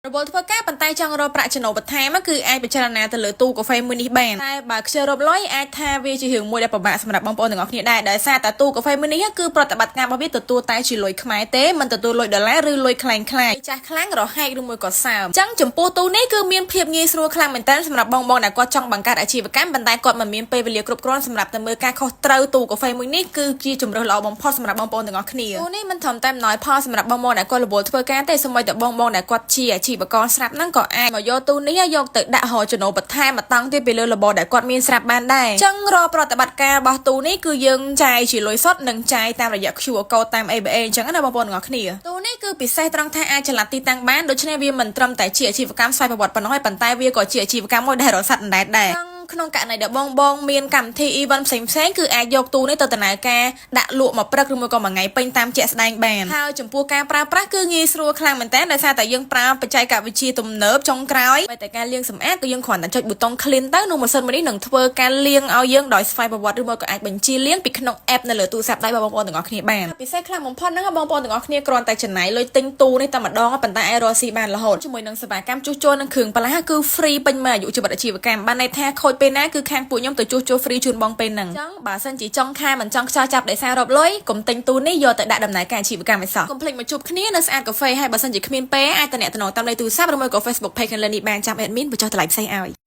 រវល់ធ្វើការប៉ុន្តែចង់រកប្រាក់ចំណូលបន្ថែមគឺអាចពិចារណាទៅលើទូកាហ្វេមួយនេះបានតែបើខ្ជិលរកលុយអាចថាវាជារឿងមួយដែលពិបាកសម្រាប់បងប្អូនទាំងអស់គ្នាដែរដោយសារតែទូកាហ្វេមួយនេះគឺប្រតិបត្តិការរបស់វាទទួលតែជាលុយខ្មែរទេមិនទទួលលុយដុល្លារឬលុយក្លែងក្លាយចាស់ខ្លាំងរហែកឬមួយក៏សើមអញ្ចឹងចំពោះទូនេះគឺមានភាពងាយស្រួលខ្លាំងមែនទែនសម្រាប់បងៗដែលគាត់ចង់បង្កើតអាជីវកម្មប៉ុន្តែគាត់មិនមានពេលវេលាគ្រប់គ្រាន់សម្រាប់ទៅមើលការខុសត្រូវទូកាហ្វេមួយនេះគឺជាជម្រើសល្អបំផុតសម្រាប់បងប្អូនទាំងអស់គ្នាទូនេះមិនត្រឹមតែអំណោយផលសម្រាប់បងៗដែលគាត់រវល់ធ្វើការទេសូម្បីតែបងៗដែលគាត់ជាអាជីវករស្រាប់ហ្នឹងក៏អាចមកយកទូនេះយកទៅដាក់រកចំណូលបន្ថែមមកតង់ទៀតពីលើរបរដែលគាត់មានស្រាប់បានដែរអញ្ចឹងរាល់ប្រតិបត្តិការរបស់ទូនេះគឺយើងចាយជាលុយសុទ្ធនិងចាយតាមរយៈ QR code តាម ABA អញ្ចឹងណាបងប្អូនទាំងអស់គ្នាទូនេះគឺពិសេសត្រង់ថាអាចចល័តទីតាំងបានដូច្នេះវាមិនត្រឹមតែជាអាជីវកម្មស្វ័យប្រវត្តិប៉ុណ្ណោះទេប៉ុន្តែវាក៏ជាអាជីវកម្មមួយដែលរស័ព្ទអណ្ដែតដែរក្នុងករណីដែលបងបងមានកម្មវិធី event ផ្សេងផ្សេងៗគឺអាចយកទូនេះទៅដំណើរការដាក់លក់មួយព្រឹកឬមួយក៏មួយថ្ងៃពេញតាមជាក់ស្ដែងបានហើយចំពោះការប្រើប្រាស់គឺងាយស្រួលខ្លាំងមែនតើដោយសារតែយើងប្រើបច្ចេកវិទ្យាទំនើបចុងក្រោយបែរតែការលាងសម្អាតគឺយើងគ្រាន់តែចុចប៊ូតុង clean ទៅនោះម៉ាស៊ីនមួយនេះនឹងធ្វើការលាងឲ្យយើងដោយស្វ័យប្រវត្តិឬមួយក៏អាចបញ្ជាលាងពីក្នុង app នៅលើទូរស័ព្ទដៃរបស់បងប្អូនទាំងអស់គ្នាបានពិសេសខ្លាំងបំផុតហ្នឹងបងប្អូនទាំងអស់គ្នាគ្រាន់តែចំណាយលុយទិញទូនេះតែម្ដងប៉ុន្តែអាចរកស៊ីបានរហូតជាមួយនឹងសេវាកម្មជួសជុលនិងគ្រឿងបន្លាស់គឺ free ពេញមួយអាយុជីវិតអាជីវកម្មបានន័យថាខូចពេលណាគឺខាងពួកខ្ញុំទៅជួសជុល free ជូនបងពេលហ្នឹងអញ្ចឹងបើសិនជាចង់ខាមិនចង់ខ្យល់ចាប់ដោយសាររាប់លុយកុំទិញទូនេះយកទៅដាក់ដំណើរការអាជីវកម្មឲ្យសោះកុំភ្លេចមកជួបគ្នានៅស្អាតកាហ្វេហើយបើសិនជាគ្មានពេលអាចទំនាក់ទំនងតាមលេខទូរស័ព្ទឬមួយក៏ Facebook page ខាងលើនេះបានចាំ admin បញ្ចុះតម្លៃផ្សេងឲ្យ។